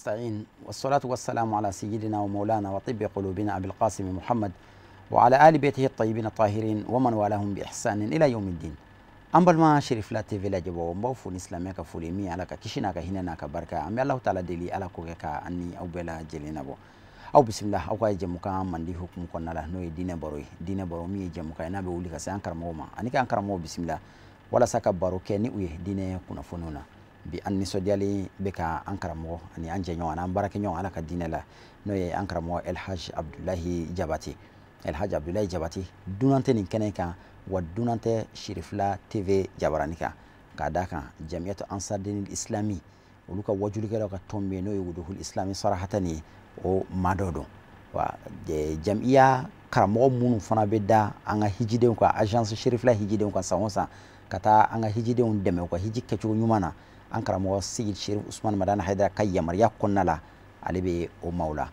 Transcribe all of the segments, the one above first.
نستعين والصلاة والسلام على سيدنا ومولانا وطب قلوبنا أبي القاسم محمد وعلى آل بيته الطيبين الطاهرين ومن والاهم بإحسان إلى يوم الدين. An balima Cherifla TV lajɛbagaw, n b'aw fo ni silamɛya ka foli min Ala ka kisi n'a ka hinɛ n'a ka barika. An bɛ Alahu taala deli, Ala k'o kɛ ka an ni aw bɛɛ lajɛlen nabɔ. Aw bisimila aw ka jɛmukan mandi hukumu kɔnɔna la, n'o ye diinɛ baro ye. Diinɛ baro min ye jɛmukan ye n'a bɛ wuli ka se an karamɔgɔw ma ani k'an karamɔgɔw bisimila walasa ka baro kɛ ni u ye diinɛ kunnafoniw na. Bi an nisɔndiyalen bɛ ka an karamɔgɔ ani an jɛɲɔgɔn ani an baarakɛɲɔgɔn Ala ka diinɛ la, n'o ye an karamɔgɔ El Hadj Abdoulaye Diabaté. El Hadj Abdoulaye Diabaté dunan tɛ nin kɛnɛ kan, wa dunan tɛ Cherifla TV jabarani kan, k'a d'a kan Jamiyatu Ansar Dine Islami, olu ka wajulikɛlaw ka tɔn bɛ yen, n'o ye Wuduhul Islami Sarahatan ye, o maa dɔ don. Wa jamiya karamɔgɔ minnu fana bɛ da an ka hijidenw kan, agence Cherifla hijidenw kan, san o san ka taa an ka hijidenw dɛmɛ u ka hiji kɛcogo ɲuman na, an karamɔgɔ Seyid Cherif Usman Madani Hayidara ka yamaruya kɔnɔna la, ale bɛ o maaw la.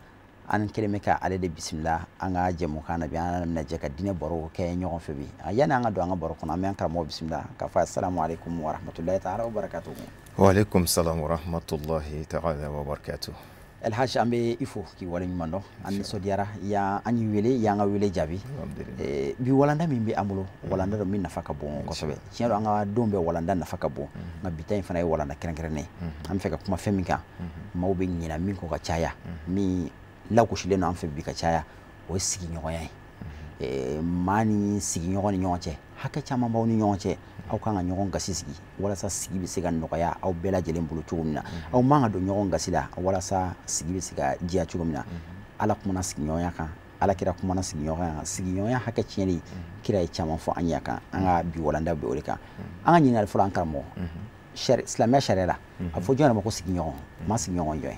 An kɛlen bɛ ka ale de bisimila an ka jɛmukan na bi. An bɛna jɛ ka diinɛ baro kɛ ɲɔgɔn fɛ bi. Yanni an ka don an ka baro kɔnɔ, an bɛ an karamɔgɔ bisimila k'a fɔ asalamu aleykum wa rahmatulahi taala wa barakatuhu. Wa aleykum salam wa rahmatulahi taala wa barakatuhu. El Hadj, an bɛ i fo k'i waleɲuman dɔn. An nisɔndiyara an y'i wele, y'an ka wele jaabi. Bi walanda min bɛ an bolo, walanda dɔ min nafa ka bon kosɛbɛ. Tiɲɛ don, an ka don bɛɛ walanda nafa ka bon, nka bi ta in fana ye walanda kɛrɛnkɛrɛnnen ye. An bɛ fɛ ka kuma fɛn min kan, maaw bɛ ɲinɛ min kɔ ka caya, min lagosilen don an fɛ bi ka caya, o ye sigiɲɔgɔnya ye. Maa ni sigiɲɔgɔn ni ɲɔgɔn cɛ, hakɛ caman b'aw ni ɲɔgɔn cɛ, aw kan ka ɲɔgɔn gasi sigi walasa sigi bɛ se ka nɔgɔya aw bɛɛ lajɛlen bolo cogo min na. Aw man ka don ɲɔgɔn gasi la walasa sigi bɛ se ka diya cogo min na. Ala kumana sigiɲɔgɔnya kan, Ala kira kumana sigiɲɔgɔnya kan, sigiɲɔgɔnya hakɛ tiɲɛni, kira ye caman fɔ an ɲɛ kan. An ka bi walanda bɛ o de kan. An ka ɲininkali fɔlɔ, an karamɔgɔ, silamɛya sariya la, a fɔ jɔn yɛrɛ ma ko sigiɲɔgɔn? Maa sigiɲɔgɔn jɔn ye?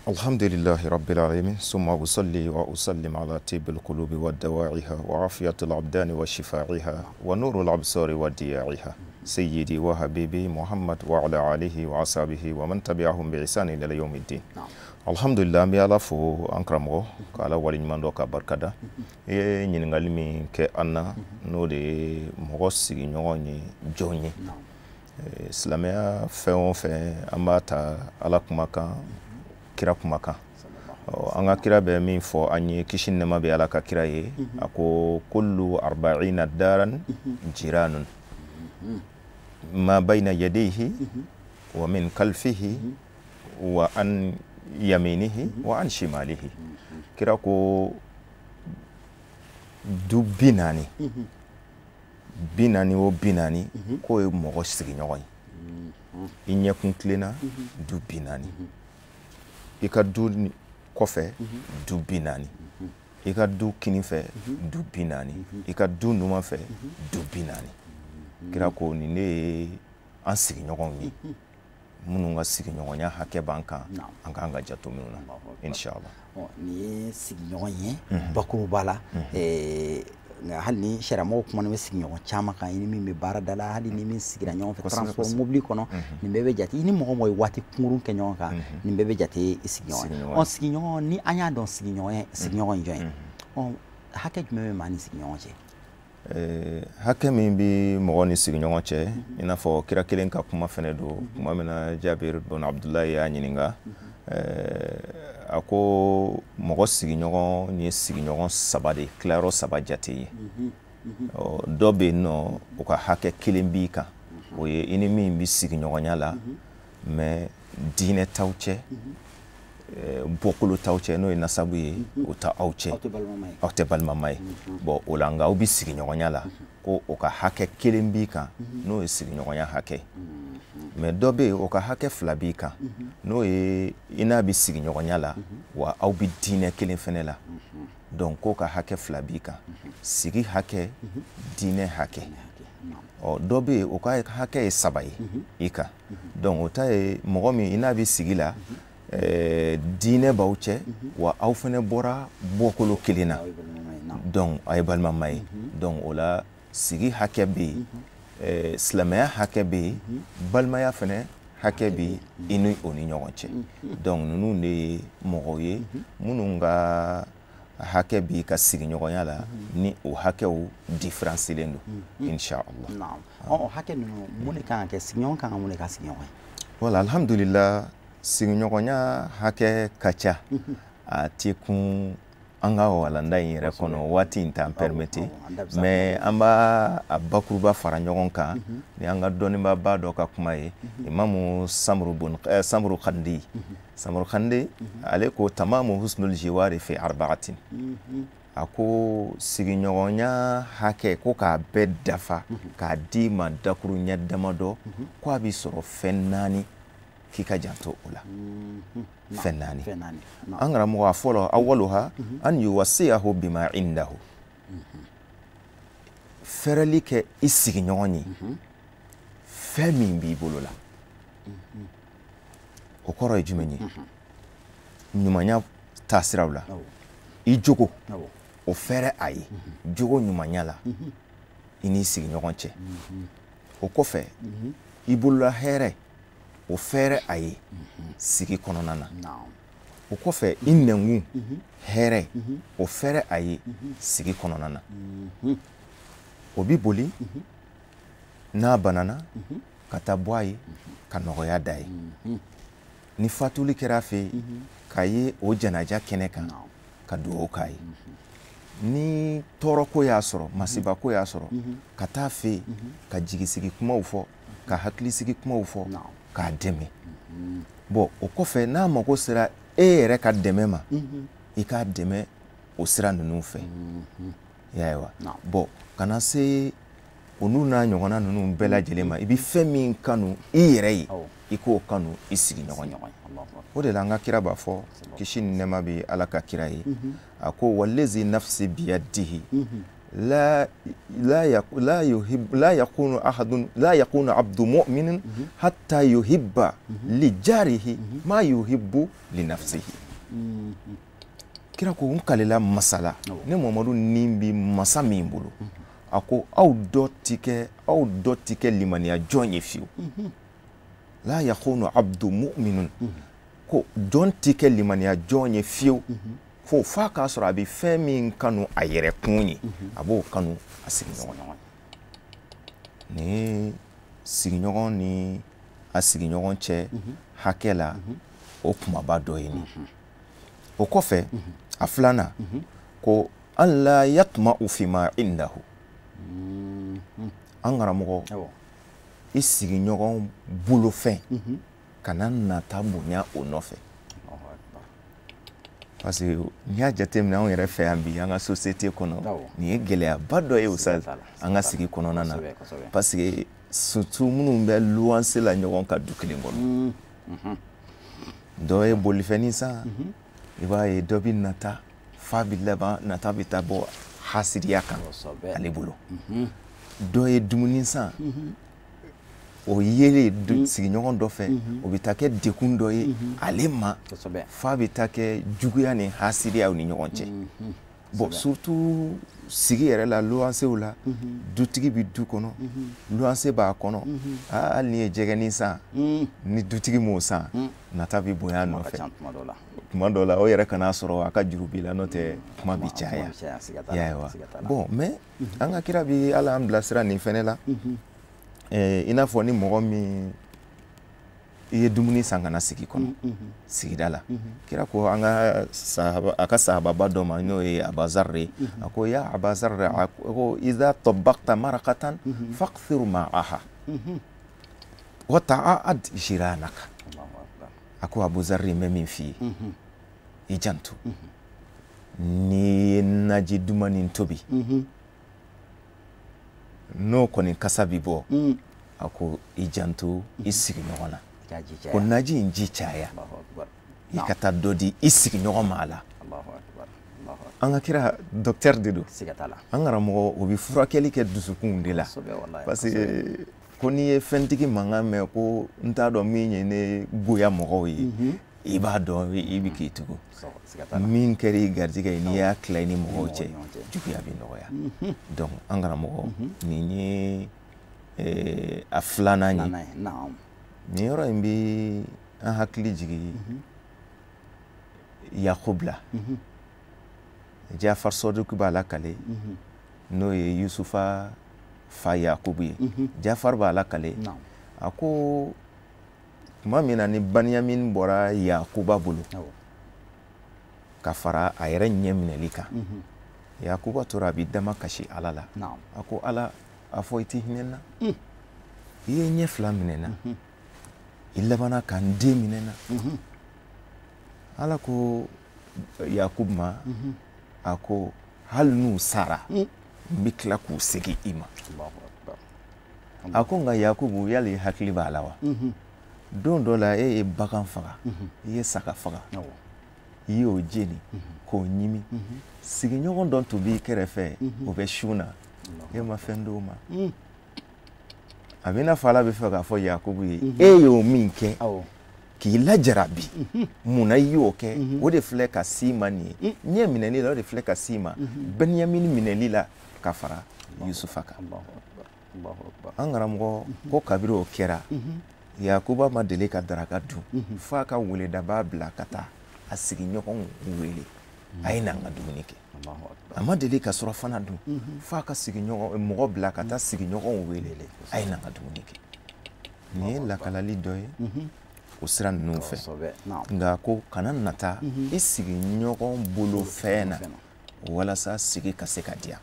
الحمد لله رب العالمين ثم أصلي وأسلم على طيب القلوب ودوائها وعافية الأبدان وشفائها ونور الأبصار ودياعها سيدي وحبيبي محمد وعلى آله وأصحابه ومن تبعهم بإحسان إلى يوم الدين. الحمد لله, an bɛ Ala fo, an karamɔgɔ, k'Ala waleɲuman dɔn ka barikada. I ye ɲininkali min kɛ an na, n'o de ye mɔgɔ sigiɲɔgɔn ye jɔn ye? Silamɛya fɛn o fɛn, an b'a ta Ala kumakan, kira kumakan. An ka kira bɛ min fɔ an ye, kisi nɛma bɛ Ala ka kira ye, a ko kullu arba'ina daran jiranun ma bayna yadayhi wa min khalfihi wa an yaminihi wa an shimalihi. Kira ko du 40, 40 o 40, k'o ye mɔgɔ sigiɲɔgɔn ye. I ɲɛkun tilenna, du 40, i ka du kɔfɛ, du 40, i ka du kinin fɛ, du 40, i ka du numan fɛ, du 40. Kira ko nin ne ye an sigiɲɔgɔnw ye, minnu ka sigiɲɔgɔnya hakɛ b'an kan, an k'an ka jato minnu na, inshallah. Nin ye sigiɲɔgɔn ye bakuruba la. Nka hali ni sariya kumana bɛ sigiɲɔgɔn caman kan, i ni min bɛ baarada la, hali ni min sigira ɲɔgɔn fɛ transport mobili kɔnɔ, nin bɛɛ bɛ jate. I ni mɔgɔ mɔgɔ ye waati kunkurun kɛ ɲɔgɔn kan, nin bɛɛ bɛ jate i sigiɲɔgɔn ye. Ɔ, sigiɲɔgɔn, ni an y'a dɔn sigiɲɔgɔn sigiɲɔgɔn ye jɔn ye, ɔ, hakɛ jumɛn bɛ maa ni sigiɲɔgɔn cɛ? Hakɛ min bɛ mɔgɔ ni sigiɲɔgɔn cɛ, i n'a fɔ kira kelen ka kuma fɛnɛ don. Kuma min na Jabir bun Abdulayi y'a ɲininka, a ko mɔgɔ sigiɲɔgɔn ye sigiɲɔgɔn saba de, tilayɔrɔ saba jate ye. Dɔ bɛ yen nɔ, o ka hakɛ kelen b'i kan, o ye i ni min bɛ sigiɲɔgɔnya la, mais diinɛ t'aw cɛ, bɔkolo t'aw cɛ, n'o ye nasabu ye, o ta aw cɛ, aw tɛ balimama ye. Bon, o la, nka aw bɛ sigiɲɔgɔnya la, ko o ka hakɛ kelen b'i kan, n'o ye sigiɲɔgɔnya hakɛ. Mais dɔ bɛ yen, o ka hakɛ fila b'i kan, n'o ye i n'a bɛ sigiɲɔgɔnya la, wa aw bɛ diinɛ kelen fɛnɛ la. Donc k'o ka hakɛ fila b'i kan, sigi hakɛ, diinɛ hakɛ. Ɔ, dɔ bɛ yen, o ka hakɛ ye saba ye i kan. Donc o ta ye mɔgɔ min i n'a bɛ sigi la, diinɛ b'aw cɛ, wa aw fɛnɛ bɔra bɔkolo kelen na, donc a ye balimama ye. Donc o la, sigi hakɛ bɛ yen, silamɛya hakɛ bɛ yen, balimaya fɛnɛ hakɛ bɛ i ni o ni ɲɔgɔn cɛ. Donc ninnu de ye mɔgɔw ye minnu ka hakɛ b'i ka sigiɲɔgɔnya la, ni o hakɛw différencier don, inshallah. Ɔ, hakɛ ninnu, mun de kan ka kɛ sigiɲɔgɔn kan ka mun de ka sigiɲɔgɔn ye? Voilà, alhamdulillah. Sigiɲɔgɔnya hakɛ ka ca, a ti kun an ka walanda in yɛrɛ kɔnɔ, waati in t'an permettre, mais an b'a a bakuruba fara ɲɔgɔn kan ni an ka dɔnnibaaba dɔ ka kuma ye, Imamu Samuru Kandi. Samuru Kandi ale ko tamamu husnul jiwari fi arba'atin. A ko sigiɲɔgɔnya hakɛ ko k'a bɛɛ dafa k'a d'i ma dakuru ɲɛ damadɔ, ko a b'i sɔrɔ fɛn naani k'i ka janto o la. Fɛn naani. An karamɔgɔ, a fɔlɔ, awaluha an yuwasiyahu bima indahu. Fɛrɛli kɛ i sigiɲɔgɔn ye fɛn min b'i bolo la. O kɔrɔ ye jumɛn ye? Ɲumanya taasiraw la, i jogo o fɛrɛ a ye jogo ɲumanya la i n'i sigiɲɔgɔn cɛ. O kɔfɛ, i bolola hɛrɛ o fɛrɛ a ye sigi kɔnɔna na. O kɔfɛ, i nɛnkun hɛrɛ o fɛrɛ a ye sigi kɔnɔna na. O bi boli n'a banana ka taa bɔ a ye ka nɔgɔya da ye. Ni fatuli kɛra a fɛ yen, k'a ye o janaja kɛnɛ kan ka dugawu k'a ye. Ni tɔɔrɔko y'a sɔrɔ, masibako y'a sɔrɔ, ka taa fɛ yen ka jigisigi kumaw fɔ, ka hakilisigi kumaw fɔ, k'a dɛmɛ. Bon, o kɔfɛ, n'a mago sera e yɛrɛ ka dɛmɛ ma, i k'a dɛmɛ o sira ninnu fɛ. I y'a ye wa? Bon, ka na se olu n'a ɲɔgɔnna ninnu bɛɛ lajɛlen ma, i bɛ fɛn min kanu i yɛrɛ ye, i k'o kanu i sigiɲɔgɔn ye. O de la an ka kira b'a fɔ, kisi ni nɛɛma bɛ Ala ka kira ye, a ko walezi nafsi biyadihi la la la yuhib la yakunu ahadun la yakunu abdu mu'minin hatta yuhibba li jarihi ma yuhibbu li nafsihi. Kira ko n kalela masa la, ne Mamadu ni bi masa min bolo, a ko aw dɔ ti kɛ, aw dɔ ti kɛ limaniya jɔn ye fiyewu. La yakunu abdu mu'minun, ko jɔn ti kɛ limaniya jɔn ye fiyewu fo f'a k'a sɔrɔ a bɛ fɛn min kanu a yɛrɛ kun ye, a b'o kanu a sigiɲɔgɔn ye. Nin ye sigiɲɔgɔn ni a sigiɲɔgɔn cɛ hakɛ la o kumaba dɔ ye nin. O kɔfɛ, a filanan ko an la yatma'u fima indahu. An karamɔgɔ, i sigiɲɔgɔn bolofɛn kana nata bonya o nɔfɛ. Parce que n'i y'a jateminɛ anw yɛrɛ fɛ yan bi, an ka société kɔnɔ, nin ye gɛlɛyaba dɔ ye Ustaz, an ka sigi kɔnɔna na. Parce que surtout minnu bɛ luwanse la ɲɔgɔn kan du kelen kɔnɔ, dɔ ye bolifɛnnin san, i b'a ye dɔ bɛ nata f'a bɛ laban nata bɛ taa bɔ hasidiya kan ale bolo. Dɔ ye dumuni san, o yelen sigiɲɔgɔn dɔ fɛ, o bɛ taa kɛ dekun dɔ ye ale ma, f'a bɛ taa kɛ juguya ni hasidiyaw ni ɲɔgɔn cɛ. Bon, surtout sigi yɛrɛ la, luwansew la, dutigi bɛ du kɔnɔ, luwanse b'a kɔnɔ, hali n'i ye jɛgɛnin san, ni dutigi m'o san, nata bɛ bonya a nɔfɛ. Tuma dɔ la o yɛrɛ kan'a sɔrɔ a ka juru b'i la, n'o tɛ kuma bɛ caya. I y'a ye wa? Bon, mais an ka kira bi Ala an bilasira nin fɛnɛ la. I n'a fɔ ni mɔgɔ min i ye dumuni san ka na sigi kɔnɔ sigida la, kira ko an ka sahaba, a ka sahababa dɔ ma, n'o ye Abazar ye, a ko ya Abazar, a ko iza tabaqta maraqatan faqthir ma'aha wa ta'ad jiranaka. A ko Abuzar, n bɛ min f'i ye, i janto, n'i ye naji dumuni tobi, n'o kɔni kasa bi bɔ, a ko i janto i sigiɲɔgɔn na, ko naji in ji caya, i ka taa dɔ di i sigiɲɔgɔn ma a la. An ka kira docteur de don, an karamɔgɔ, o bɛ furakɛli kɛ dusukunw de la. Parce que ko n'i ye fɛntigi mankan mɛn ko n t'a dɔn min ye ne goya mɔgɔw ye, i b'a dɔn i bɛ k'i tugu. Min kɛra i garijɛgɛ ye, n'i y'a tila i ni mɔgɔw cɛ, juguya bɛ nɔgɔya. Donc an karamɔgɔ, nin ye a filanan ye. Nin yɔrɔ in bɛ an hakili jigin Yakubu la. Jafar Sadiku b'a lakale, n'o ye Yusufa fa Yakubu ye. Jafar b'a lakale, a ko Tuma min na ni Banyamin bɔra Yakuba bolo ka fara a yɛrɛ ɲɛ minɛli kan, Yakuba tora a b'i dama kasi Ala la. A ko Ala, a fɔ i tɛ hinɛ n na, i ye ɲɛ fila minɛ n na, i labanna ka n den minɛ n na. Ala ko Yakubu ma, a ko hali n'u sara n bɛ tila k'u segin i ma. A ko nka Yakubu, yali i hakili b'a la wa? Don dɔ la e ye bagan faga, i ye saga faga, i y'o jeni k'o ɲimi. Sigiɲɔgɔn dɔ tun b'i kɛrɛfɛ, o bɛ sun na, e ma fɛn d'o ma. A bɛ i n'a fɔ Ala bɛ fɛ k'a fɔ Yakubu ye, e y'o min kɛ k'i lajarabi, munna i y'o kɛ? O de filɛ ka s'i ma nin ye, ɲɛ minɛli la, o de filɛ ka s'i ma Benyamin minɛli la ka fara Yusufa kan. An karamɔgɔ ko kabiri o kɛra, Yakuba ma deli ka daraka dun f'a ka weledaba bila ka taa a sigiɲɔgɔnw wele, a ye na an ka dumuni kɛ. A ma deli ka surafana dun f'a ka sigiɲɔgɔn mɔgɔ bila ka taa sigiɲɔgɔnw wele, a ye na an ka dumuni kɛ. Nin ye lakalali dɔ ye o sira ninnu fɛ. Nka ko kana nata i sigiɲɔgɔn bolo fɛn na walasa sigi ka se ka diya.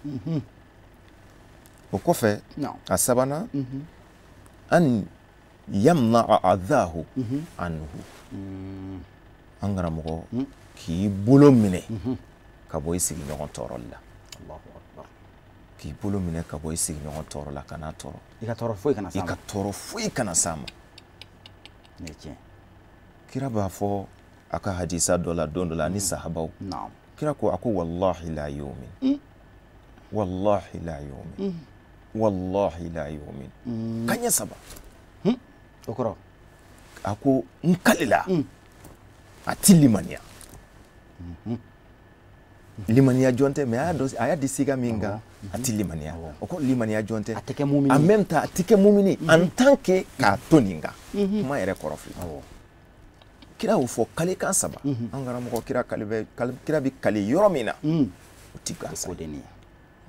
O kɔfɛ a sabanan, an yamna adhahu anhu. An karamɔgɔ k'i bolo minɛ ka bɔ i sigiɲɔgɔn tɔɔrɔli la. K'i bolo minɛ ka bɔ i sigiɲɔgɔn tɔɔrɔ la, kana tɔɔrɔ. I ka tɔɔrɔ foyi kana s'a ma. I ka tɔɔrɔ foyi kana s'a ma. Kira b'a fɔ a ka hadisa dɔ la don dɔ la ani sahabaw. Kira ko a ko wallahi la yu'min. Wallahi la yu'min. Wallahi la yu'min. Kaɲɛ saba. O kɔrɔ? A ko n kalila a ti limaniya. Limaniya jɔn tɛ, mais a y'a di siga min kan, a ti limaniya. O ko limaniya jɔn tɛ. A tɛ kɛ mumini. En même temps a ti kɛ mumini en tant que k'a to nin kan. Kuma yɛrɛ kɔrɔ filɛ. Kira y'o fɔ kalekan saba. An karamɔgɔ kira kira bɛ kale yɔrɔ min na, o ti gansan.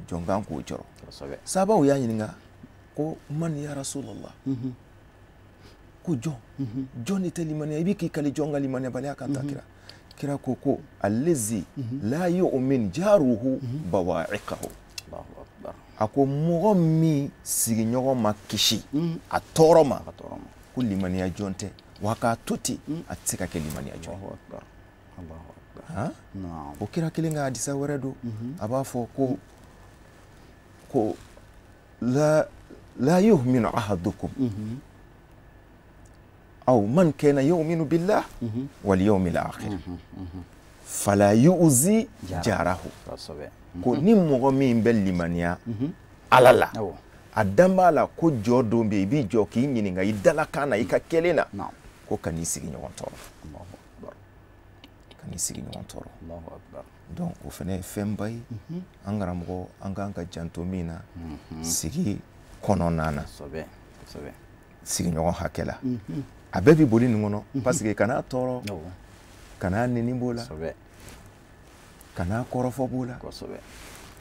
Jɔn kan k'o jɔrɔ. Sahabaw y'a ɲininka ko man ya Rasulallah, ko jɔn jɔn de tɛ limaniya, i bɛ k'i kale jɔn ka limaniyabaliya kan ta kira. Kira ko ko allazi la yu'min jaruhu bawa'iqahu. A ko mɔgɔ min sigiɲɔgɔn ma kisi a tɔɔrɔ ma, ko limaniya jɔn tɛ, wa k'a to ten a tɛ se ka kɛ limaniya jɔn ye. O kira kelen ka hadisa wɛrɛ don, a b'a fɔ ko ko la yu'minu ahadukum aw man kana yu'minu billah wal yawmil akhir fala yu'zi jarahu. Ko ni mɔgɔ min bɛ limaniya Ala la, a dan b'a la ko jɔ don bɛ yen, i b'i jɔ k'i ɲininka i dalakan na, i ka kɛlen na, ko kan'i sigiɲɔgɔn tɔɔrɔ. Kan'i sigiɲɔgɔn tɔɔrɔ. Donc o fana ye fɛnba ye an karamɔgɔ an kan ka janto min na sigi kɔnɔna na, sigiɲɔgɔn hakɛ la. A bɛɛ bɛ boli nin kɔnɔ parce que kan'a tɔɔrɔ, kan'a neni b'o la, kan'a kɔrɔfɔ b'o la,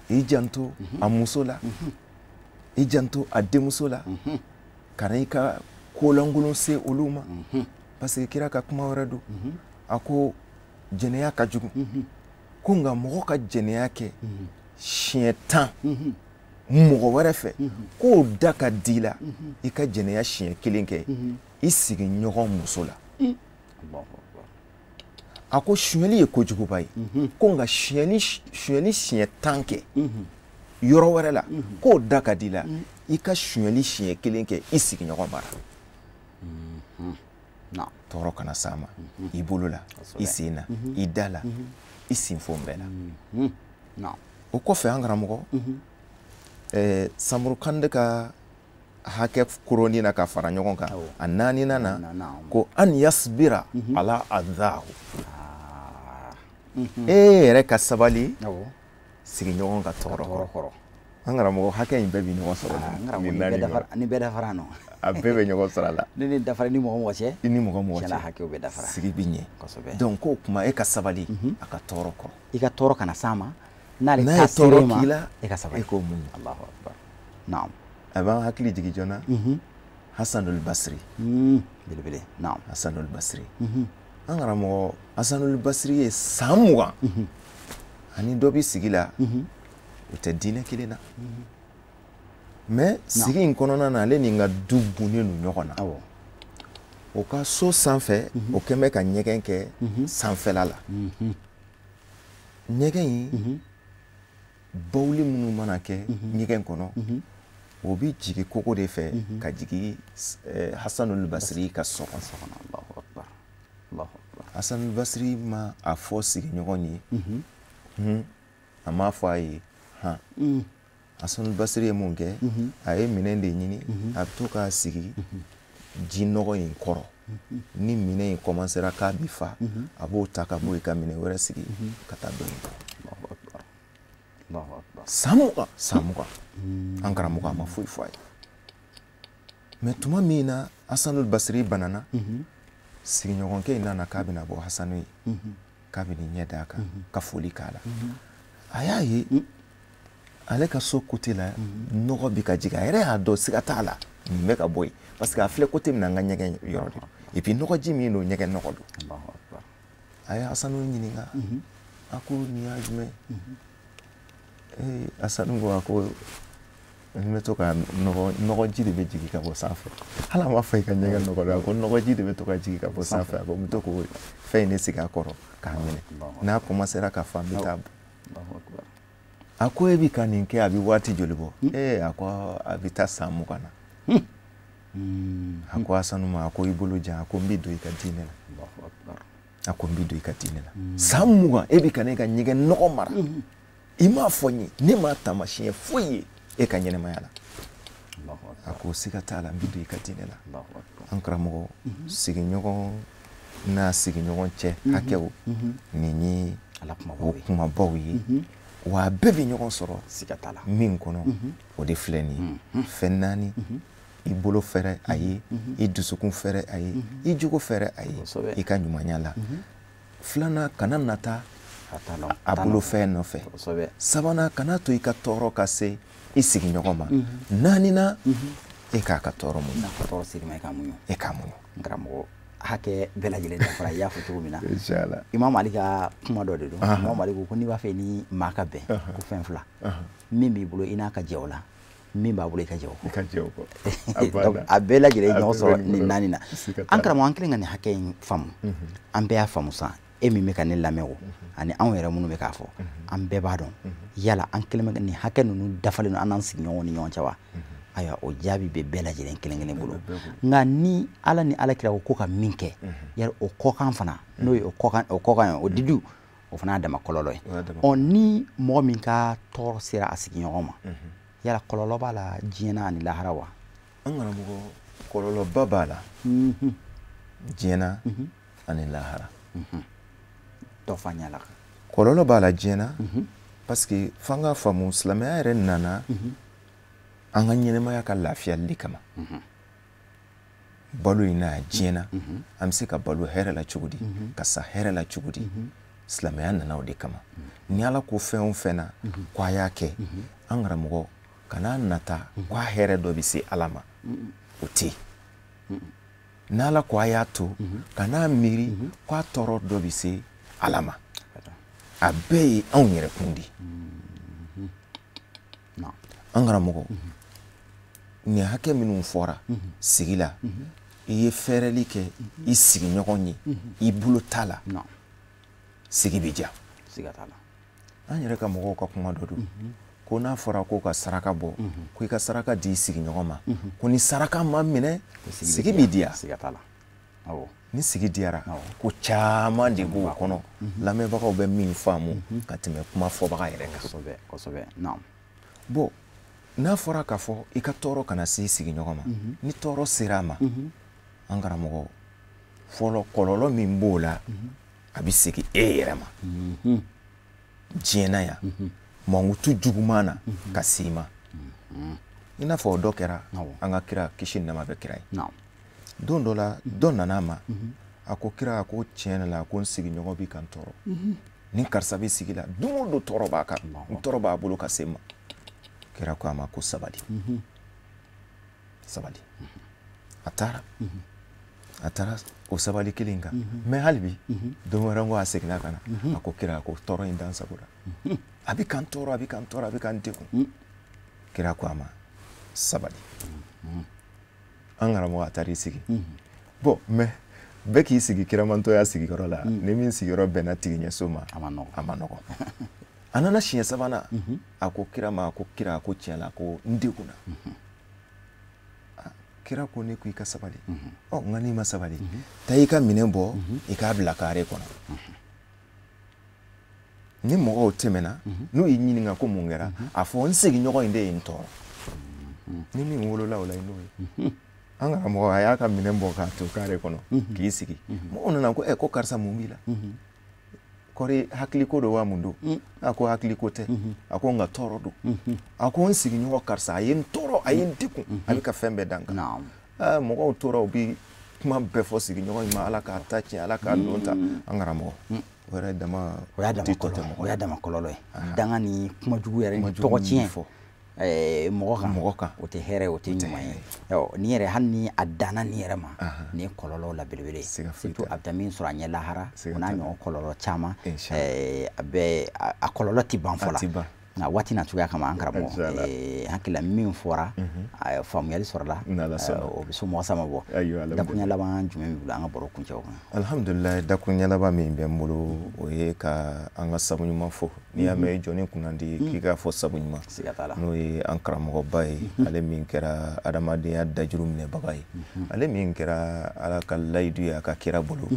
i janto a muso la, i janto a denmuso la, kana i ka kolankolon se olu ma. Parce que kira ka kuma wɛrɛ don, a ko jɛnɛya ka jugu, ko nka mɔgɔ ka jɛnɛya kɛ siɲɛ 10 mɔgɔ wɛrɛ fɛ, k'o da ka di la i ka jɛnɛya siɲɛ kelen kɛ i sigiɲɔgɔn muso la. A ko sonyɛli ye kojuguba ye, ko nka sonyɛli siɲɛ 10 kɛ yɔrɔ wɛrɛ la, k'o da ka di la i ka sonyɛli siɲɛ kelen kɛ i sigiɲɔgɔn bara. Tɔɔrɔ kana s'a ma i bolo la, i sen na, i da la, i senfɔn bɛɛ la. O kɔfɛ an karamɔgɔ Samuru Kande ka hakɛ koroni na ka fara ɲɔgɔn kan, a naaninan na ko an yasbira ala adhahu. E yɛrɛ ka sabali sigiɲɔgɔn ka tɔɔrɔ kɔrɔ. An karamɔgɔ hakɛ in bɛɛ bɛ ɲɔgɔn sɔrɔ. Ni bɛɛ dafara nɔ. A bɛɛ bɛ ɲɔgɔn sɔrɔ a la. Ni ni dafara ni mɔgɔ mɔgɔ cɛ. I ni mɔgɔ mɔgɔ cɛ. Hakɛw bɛ dafara. Sigi bɛ ɲɛ. Donc k'o kuma e ka sabali a ka tɔɔrɔ kɔrɔ. I ka tɔɔrɔ kana s'a ma. N'ale ta tɔɔrɔ k'i la, e ka sabali. E k'o muɲu. Allahu akbar. Naam. A b'an hakili jigin joona. Hasanul Basri. Belebele. Naam. Hasanul Basri. An karamɔgɔ Hasanul Basri ye san 20 ani dɔ bɛ sigi la, u tɛ diinɛ kelen na. Mais sigi in kɔnɔna na, ale ni n ka du gunnen don ɲɔgɔn na. O ka so sanfɛ, o kɛn bɛ ka ɲɛgɛn kɛ sanfɛla la. Ɲɛgɛn in, bawuli minnu mana kɛ ɲɛgɛn kɔnɔ, o bɛ jigin kogo de fɛ ka jigin Hasanul Basri ka so kɔnɔ. Hasanul Basri ma a fɔ sigiɲɔgɔn ye, a m'a fɔ a ye han. Hasanul Basri ye mun kɛ? A ye minɛn de ɲini, a bɛ to k'a sigi ji nɔgɔ in kɔrɔ. Ni minɛn in commencera k'a bi fa, a b'o ta ka bɔ yen ka minɛn wɛrɛ sigi ka taa dɔ in kɔ. San 20, san 20. An karamɔgɔ a ma foyi fɔ a ye. Mais tuma min na Hasanul Basri banana, sigiɲɔgɔnkɛ in nana k'a bɛna bɔ Hasanu ye, k'a bɛ n'i ɲɛ d'a kan ka foli k'a la. A y'a ye ale ka so côté la, nɔgɔ bɛ ka jigin. A yɛrɛ y'a dɔn siga t'a la nin bɛ ka bɔ yen, parce que a filɛ côté min na, an ka ɲɛgɛn yɔrɔ de don. Et puis nɔgɔji min don, ɲɛgɛn nɔgɔ don. A ye Hasanu ɲininka, a ko nin y'a jumɛn? Ee, Hasanu ko, a ko n bɛ to ka nɔgɔji de bɛ jigin ka bɔ sanfɛ. Hali a ma fɔ i ka ɲɛgɛn nɔgɔ don, a ko nɔgɔji de bɛ to ka jigin ka bɔ sanfɛ. A ko n bɛ to k'o fɛn in de sigi a kɔrɔ k'a minɛ, n'a commencera ka fa, n bɛ taa bɔ. A ko e bɛ ka nin kɛ, a bɛ waati joli bɔ? Ee, a ko a bɛ taa san 20 na. A ko Hasanu ma, a ko i bolo jan, a ko n bɛ don i ka diinɛ la. A ko n bɛ don i ka diinɛ la. San 20 e bɛ ka ne ka ɲɛgɛn nɔgɔ mara, i m'a fɔ n ye, ne m'a taamasiyɛn foyi ye e ka ɲɛnɛmaya la. A ko siga t'a la, n bɛ don i ka diinɛ la. An karamɔgɔ, sigiɲɔgɔn n'a sigiɲɔgɔn cɛ hakɛw, nin ye o kumabaw ye. Wa a bɛɛ bɛ ɲɔgɔn sɔrɔ siga t'a la min kɔnɔ, o de filɛ nin ye. Fɛn 4, i bolo fɛrɛ a ye, i dusukun fɛrɛ a ye, i jogo fɛrɛ a ye, i ka ɲumanya la. 2nan, kana nata a bolo fɛn nɔfɛ. 3nan, kana to i ka tɔɔrɔ ka se i sigiɲɔgɔn ma. 4nan, e k'a ka tɔɔrɔ muɲu. N'a ka tɔɔrɔ ser'i ma, e k'a muɲu. E k'a muɲu. N karamɔgɔ, hakɛ bɛɛ lajɛlen dafara, i y'a fɔ cogo min na. Inshallah. Imam Ali ka kuma dɔ de don. Imam Ali ko n'i b'a fɛ ni maa ka bɛn, ko fɛn 2. Min b'i bolo, i n'a ka jɛ o la. Min b'a bolo, i ka jɛ o kɔ. I ka jɛ o kɔ. A bɛɛ lajɛlen ɲɔgɔn sɔrɔ nin 4 na. An karamɔgɔ, an kɛlen ka nin hakɛ in faamu, an bɛɛ y'a faamu san. E min bɛ ka ne lamɛn o, ani anw yɛrɛ minnu bɛ k'a fɔ, an bɛɛ b'a dɔn yala an kɛlen bɛ nin hakɛ ninnu dafalen don an n'an sigiɲɔgɔnw ni ɲɔgɔn cɛ wa? Ayiwa, o jaabi bɛ bɛɛ lajɛlen kelen kelen bolo. Nka ni Ala ni Ala kira ko ka min kɛ, yali o kɔkan fana, n'o ye o kɔkan ye, o didu, o fana y'a dama kɔlɔlɔ ye. Ɔ, ni mɔgɔ min ka tɔɔrɔ sera a sigiɲɔgɔn ma, yala kɔlɔlɔ b'a la diɲɛ na ani lahara wa? An karamɔgɔ, kɔlɔlɔba b'a la diɲɛ na ani lahara. Dɔ fa ɲɛ la. Kɔlɔlɔ b'a la diɲɛ na, parce que f'an k'a faamu, silamɛya yɛrɛ nana an ka ɲɛnɛmaya ka lafiyali de kama. Balo in na diɲɛ na, an bɛ se ka balo hɛrɛ la cogo di, ka sa hɛrɛ la cogo di, silamɛya nana o de kama. Ni Ala ko fɛn o fɛn na ko a y'a kɛ, an karamɔgɔ, kana nata ko a hɛrɛ dɔ bɛ se Ala ma, o tɛ yen. N'Ala ko a y'a to, kana miiri ko a tɔɔrɔ dɔ bɛ se Ala ma. A bɛɛ ye anw yɛrɛ kun de ye. An karamɔgɔ, nin hakɛ minnu fɔra sigi la, i ye fɛɛrɛli kɛ i sigiɲɔgɔn ye, i bolo t'a la, sigi bɛ diya. Siga t'a la. An yɛrɛ ka mɔgɔw ka kuma dɔ don, ko n'a fɔra ko ka saraka bɔ, ko i ka saraka di i sigiɲɔgɔn ma, ko ni saraka ma minɛ, sigi bɛ diya. Siga t'a la. Ni sigi diyara, ko caman de b'o kɔnɔ. Lamɛnbagaw bɛ min faamu ka tɛmɛ kuma fɔbaga yɛrɛ kan. Kosɛbɛ, kosɛbɛ. Naam. Bon, n'a fɔra k'a fɔ i ka tɔɔrɔ kana se i sigiɲɔgɔn ma, ni tɔɔrɔ sera a ma, an karamɔgɔ, fɔlɔ kɔlɔlɔ min b'o la, a bɛ segin e yɛrɛ ma. Diɲɛ na yan, mankutu juguman na ka se i ma. I n'a fɔ o dɔ kɛra an ka kira, kisi ni nɛɛma bɛ kira ye. Don dɔ la, dɔ nana a ma, a ko kira, a ko tiɲɛ la, a ko n sigiɲɔgɔn bɛ ka n tɔɔrɔ. Ni karisa bɛ sigi la, don o don tɔɔrɔ b'a kan, n tɔɔrɔ b'a bolo ka se n ma. Kira ko a ma ko sabali, sabali. A taara o sabali kelen kan. Mais hali bi don wɛrɛ, n ko a seginna ka na, a ko kira, a ko tɔɔrɔ in dan sagola, a bɛ ka n tɔɔrɔ, a bɛ ka n tɔɔrɔ, a bɛ ka n degun. Kira ko a ma, sabali. An karamɔgɔ, a taara i sigi. Bon, mais bɛɛ k'i sigi kiramantɔya sigiyɔrɔ la, ni min sigiyɔrɔ bɛnna tigiɲɛso ma, a ma nɔgɔn. A ma nɔgɔn. A nana siɲɛ sabanan, a ko kira ma, a ko kira, a ko tiɲɛ la, ko n degunna. Kira ko, ne ko i ka sabali. Ɔ, nka n'i ma sabali, taa i ka minɛn bɔ, i k'a bila kare kɔnɔ. Ni mɔgɔw tɛmɛna, n'u y'i ɲininka ko mun kɛra, a fɔ n sigiɲɔgɔn in de ye n tɔɔrɔ. Ni min wolola o la, i n'o ye. An karamɔgɔ, a y'a ka minɛn bɔ k'a to kare kɔnɔ k'i sigi. Mɔgɔw nana ko ɛ, ko karisa, mun b'i la? Kɔri hakiliko don wa, mun don? A ko hakiliko tɛ. A ko nka tɔɔrɔ don. A ko n sigiɲɔgɔn karisa, a ye n tɔɔrɔ, a ye n degun, a bɛ ka fɛn bɛɛ da n kan. Mɔgɔw tora, u bi kuma bɛɛ fɔ sigiɲɔgɔn in ma, ala k'a ta tiɲɛ, ala k'a don ta. An karamɔgɔ, o yɛrɛ dama O y'a dama tɛ tɔ tɛ kɔlɔlɔ mɔgɔ. O y'a dama kɔlɔlɔ ye. Danga ni kuma jugu yɛrɛ ni Kuma jugu tɔgɔ min tiɲɛ fɔ mɔgɔ kan, mɔgɔ kan, o tɛ hɛrɛ, o tɛ tɛ ɲuman ye. hɛrɛ. Ɔ, nin yɛrɛ, hali ni a danna nin yɛrɛ ma, nin ye kɔlɔlɔ la belebele ye. Siga foyi Surtout t'a la. a bɛ taa min sɔrɔ a ɲɛ lahara, Siga o n'a t'a la. ɲɔgɔn kɔlɔlɔ caman. Inshallah. A bɛ a kɔlɔlɔ tɛ ban fɔ A la. tɛ ban. Nka waati na cogoya kama, an karamɔgɔ, Inshallah. Hakili la min fɔra, faamuyali sɔrɔla. N'Ala sɔnna. O bɛ somɔgɔ sama bɔ. Ayiwa, alhamdulillah. Dakuruɲɛ laban jumɛn b'i bolo an ka baro kuncɛ o kan? Alhamdulilayi, dakuruɲɛ laban min bɛ n bolo, o ye ka an ka sabu ɲuman fɔ. N'i y'a mɛn i jɔnni kunnandi, k'i k'a fɔ sabu ɲuman. Siga t'a la. N'o ye an karamɔgɔba ye, ale min kɛra adamadenya dajuru minɛbaga ye, ale min kɛra ala ka layidu ye a ka kira bolo.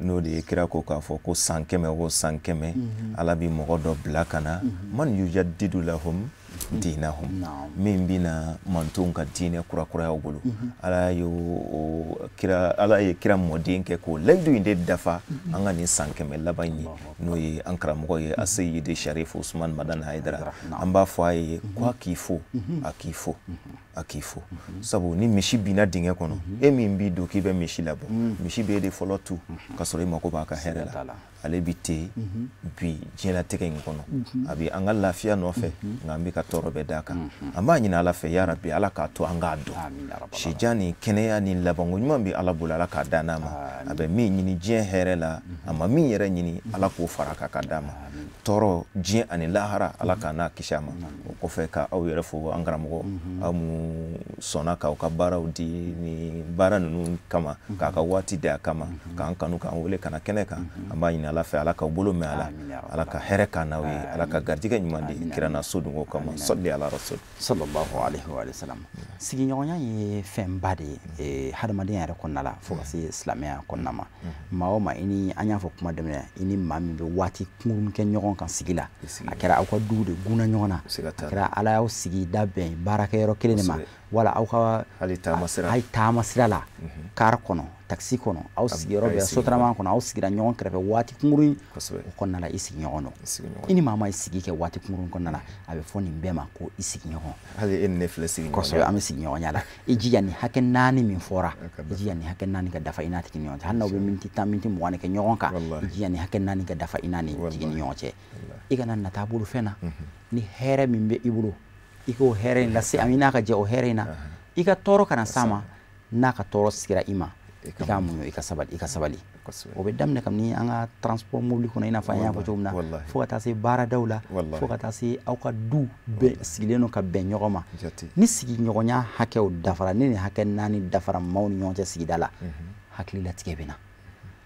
N'o de ye kira ko k'a fɔ ko san 100 o san 100, ala bi mɔgɔ dɔ bila ka na, man yujaddidu lahum dinahum, min bɛna mantonw ka diinɛ kurakurayaw bolo. Ala y'o o kira, ala ye kira mɔden kɛ k'o layidu in de dafa an ka nin san 100 laban in ye, n'o ye an karamɔgɔ ye, Aseyidi Sharif Usman Madani Hayidara. An b'a fɔ a ye ko a k'i fo, a k'i fo, a k'i fo, sabu ni misi binna dingɛ kɔnɔ, e min b'i don k'i bɛ misi labɔ, misi b'e de fɔlɔ tu ka sɔrɔ i mako b'a ka hɛrɛ t'a la. La. Ale bi ten bi diɲɛlatigɛ in kɔnɔ, a bi an ka lafiya nɔfɛ, nka an bɛ ka tɔɔrɔ bɛɛ d'a kan. An b'a ɲini ala fɛ, yarabi, ala k'a to an k'a dɔn. Amin ya rabbal. Sijan ni kɛnɛya ni labanko ɲuman bɛ ala bolo, ala k'a da n'a ma. A bɛ min ɲini diɲɛ hɛrɛ la, a ma min yɛrɛ ɲini, ala k'o fara a kan ka d'a ma. Tɔɔrɔ diɲɛ ani lahara, ala k'a n'a kisi a ma. O kɔfɛ, ka aw yɛrɛ fo, an karamɔgɔ, aw mun sɔnna k'aw ka baaraw di ni baara ninnu kama, k'a ka waati di a kama, k'an kanu, k'an wele ka na kɛnɛ kan. An b'a ɲini ala fɛ, ala k'aw bolo mɛn a la. Amin ya rabbal. Ala ka hɛrɛ k'an n'aw ye, ala ka garijɛgɛ ɲuman di kira n'a sodenw kama. Sɔli ala rasul. Sallallahu alaihi wa sallam. Sigiɲɔgɔnya ye fɛnba de ye hadamadenya yɛrɛ kɔnɔna la, fo ka se silamɛya kɔnɔna ma. Maa o maa, i ni an y'a fɔ kuma daminɛ, i ni maa min bɛ waati kunkurunnin kɛ ɲɔgɔn kan sigi la, Sigi. a kɛra aw ka duw de gunna ɲɔgɔn na, Siga a t'a la. kɛra ala y'aw sigi da bɛn baarakɛyɔrɔ kelen de ma, wala aw ka Hali taama sira. Hali taama sira la, kari kɔnɔ, takisi kɔnɔ, aw sigiyɔrɔ a ye bɛɛ sigi sotarama kɔnɔ, aw sigira ɲɔgɔn kɛrɛfɛ waati kunkurun o kɔnɔna la, i sigiɲɔgɔn don. Sigiɲɔgɔn. I ni maa ma sigi kɛ waati kunkurun kɔnɔna la, a bɛ fɔ nin bɛɛ ma ko i sigiɲɔgɔn. Hali e ni ne filɛ sigiɲɔgɔn. Kosɛbɛ, an bɛ sigiɲɔgɔnya la. I jija nin hakɛ naani min fɔra, ka i jija nin hakɛ naani ka dafa i n'a tigi ni ɲɔgɔn cɛ. Hali n'aw bɛ miniti 10, miniti 20 de kɛ ɲɔgɔn kan, i jija nin hakɛ naani ka dafa i n'a ni tigi ni ɲɔgɔn cɛ. I kana nata bolo fɛn na. Ni hɛrɛ min bɛ i bolo, i k'o hɛrɛ in lase a ma, i n'a ka jɛ o hɛrɛ in na. I ka tɔɔrɔ kana s'a ma, n'a ka tɔɔrɔ sigira i ma, i k'a muɲu, i ka sabali, i ka sabali. O bɛ daminɛ kabini an ka transport mobili kɔnɔ, i n'a fɔ an y'a fɔ cogo min na, fo ka taa se baaradaw la, fo ka taa se aw ka du bɛɛ sigilen don ka bɛn ɲɔgɔn ma. Ni sigiɲɔgɔnya hakɛw dafara, ni nin hakɛ naani dafara maaw ni ɲɔgɔn cɛ sigida la, hakililatigɛ bɛ na.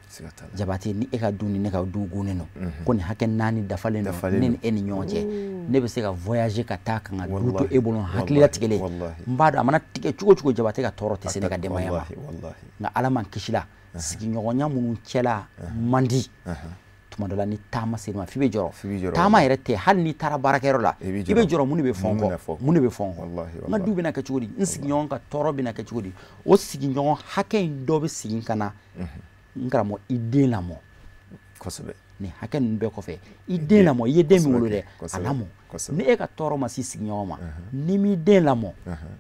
Siga t'a la. Jabate, ni e ka du ni ne ka du gunnen don, ko nin hakɛ naani dafalen don Dafalen ne don. ni e ni ɲɔgɔn cɛ, ne bɛ se ka voyager ka taa ka n ka du to e bolo, hakililatigɛlen. N b'a dɔn a mana tigɛ cogo o cogo, Jabate ka tɔɔrɔ tɛ se ne ka denbaya ma. Nka ala m'an kisi la, sigiɲɔgɔnya minnu cɛla man di, tuma dɔ la ni taama ser'i ma, f'i bɛ jɔrɔ. F'i bɛ jɔrɔ. Taama yɛrɛ tɛ, hali n'i taara baarakɛyɔrɔ la, I bɛ i jɔrɔ. bɛ jɔrɔ, mun de bɛ fɔ n Mun kɔ? bɛna fɔ? Mun de bɛ fɔ n kɔ? N ka du bɛna kɛ cogo di? N sigiɲɔgɔn ka tɔɔrɔ bɛna kɛ cogo di? O sigiɲɔgɔn hakɛ in dɔ bɛ segin ka na, n karamɔgɔ, i den lamɔ. Kosɛbɛ. Nin hakɛ ninnu bɛɛ kɔfɛ, i den lamɔ, i ye den min wolo dɛ, a lamɔ. Ni e ka tɔɔrɔ ma se sigiɲɔgɔn ma, ni m'i den lamɔ,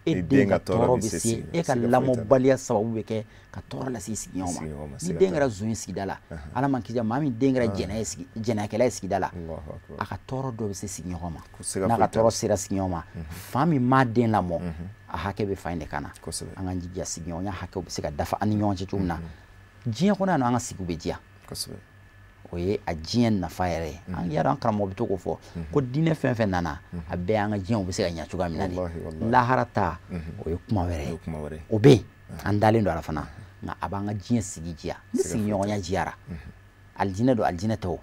e den ka tɔɔrɔ bɛ se, e ka lamɔbaliya sababu bɛ kɛ ka tɔɔrɔ lase sigiɲɔgɔn ma. Ni den kɛra zon ye sigida la, Ala man kisi, maa min den kɛra jɛnɛyakɛla ye sigida la, a ka tɔɔrɔ dɔ bɛ se sigiɲɔgɔn ma. N'a ka tɔɔrɔ sera sigiɲɔgɔn ma, fa min m'a den lamɔ, a hakɛ bɛ fa in de kan na. An k'an jija sigiɲɔgɔnya hakɛw bɛ se ka dafa an ni ɲɔgɔn cɛ cogo min na. Diɲɛ kɔnɔ yan nɔ, an ka sigiw bɛ diya. O ye a diɲɛ nafa yɛrɛ ye. An yɛrɛ, an karamɔgɔ bɛ to k'o fɔ ko diinɛ fɛn fɛn nana, a bɛɛ y'an ka diɲɛw bɛ se ka ɲɛ cogoya min na de. Lahara ta, o ye kuma wɛrɛ ye, o bɛ yen, an dalen don a la fana, nka a b'an ka diɲɛ sigi diya. Ni sigiɲɔgɔnya diyara, alijinɛ don, alijinɛ tɛ o,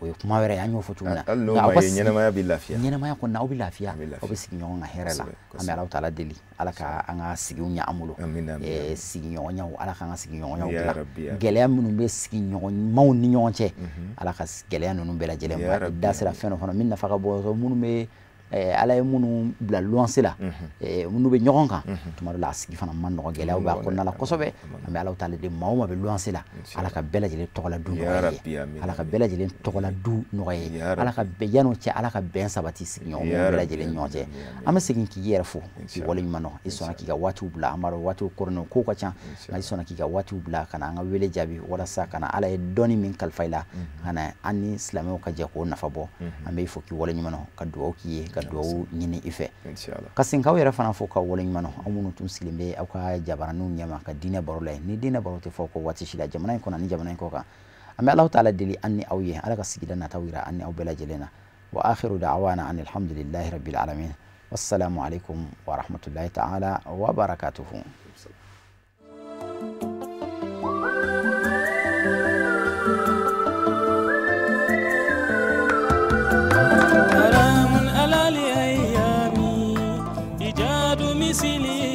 o ye kuma wɛrɛ ye, an y'o fɔ cogo min na. Nka aw ka ɲɛnamaya bɛ lafiya. Ɲɛnamaya kɔnɔna, aw bɛ lafiya, aw bɛ sigi ɲɔgɔn ka hɛrɛ la. An bɛ Alahu taala deli, Ala ka an ka sigiw ɲɛ an bolo. Sigiɲɔgɔnyaw, Ala k'an ka sigiɲɔgɔnyaw dilan. Gɛlɛya minnu bɛ sigiɲɔgɔnmaw ni ɲɔgɔn cɛ, Ala ka gɛlɛya ninnu bɛɛ lajɛlen bɔ. Da sera fɛn dɔ fana min nafa ka bon, minnu bɛ Ala ye minnu bila luwanse la, minnu bɛ ɲɔgɔn kan, tuma dɔ la a sigi fana man nɔgɔn, gɛlɛyaw b'a kɔnɔna la kosɛbɛ. An bɛ Alahu taala deli, maa o maa bɛ luwanse la, Ala ka bɛɛ lajɛlen tɔgɔla du nɔgɔya ye, Ala ka bɛɛ lajɛlen tɔgɔla du nɔgɔya ye, Ala ka bɛn yan'o cɛ, Ala ka bɛn sabati sigiɲɔgɔnw bɛɛ lajɛlen ɲɔgɔn cɛ. An bɛ segin k'i yɛrɛ fo, k'i waleɲuman dɔn, i sɔnna k'i ka waatiw bila. An b'a dɔn waatiw koronnen, kow ka ca, nka i sɔnna k'i ka waatiw bila ka na an ka wele jaabi, walasa ka na Ala ye dɔnni min kalifa i la, ka na an ni silamɛw ka jɛ k'o nafa bɔ. An bɛ i fo k'i waleɲuman dɔn, ka dugawu k'i ye, ka dugawu ɲini i fɛ. Ka segin k'aw yɛrɛ fana fo ka waleɲuman dɔn, aw minnu tun sigilen bɛ aw ka jabaraninw ɲɛma ka diinɛ baro la. Ni diinɛ baro tɛ fɔ ko waati si la, jamana in kɔnɔ ni jamana in kɔ kan. An bɛ Alahu taala deli an ni aw ye, Ala ka sigida nataw yira an ni aw bɛɛ lajɛlen na. Wa akhiru da'wana anil hamdulillahi rabbil alamin. Wassalamu alaikum wa rahmatullahi ta'ala wa barakatuhu. مثلي.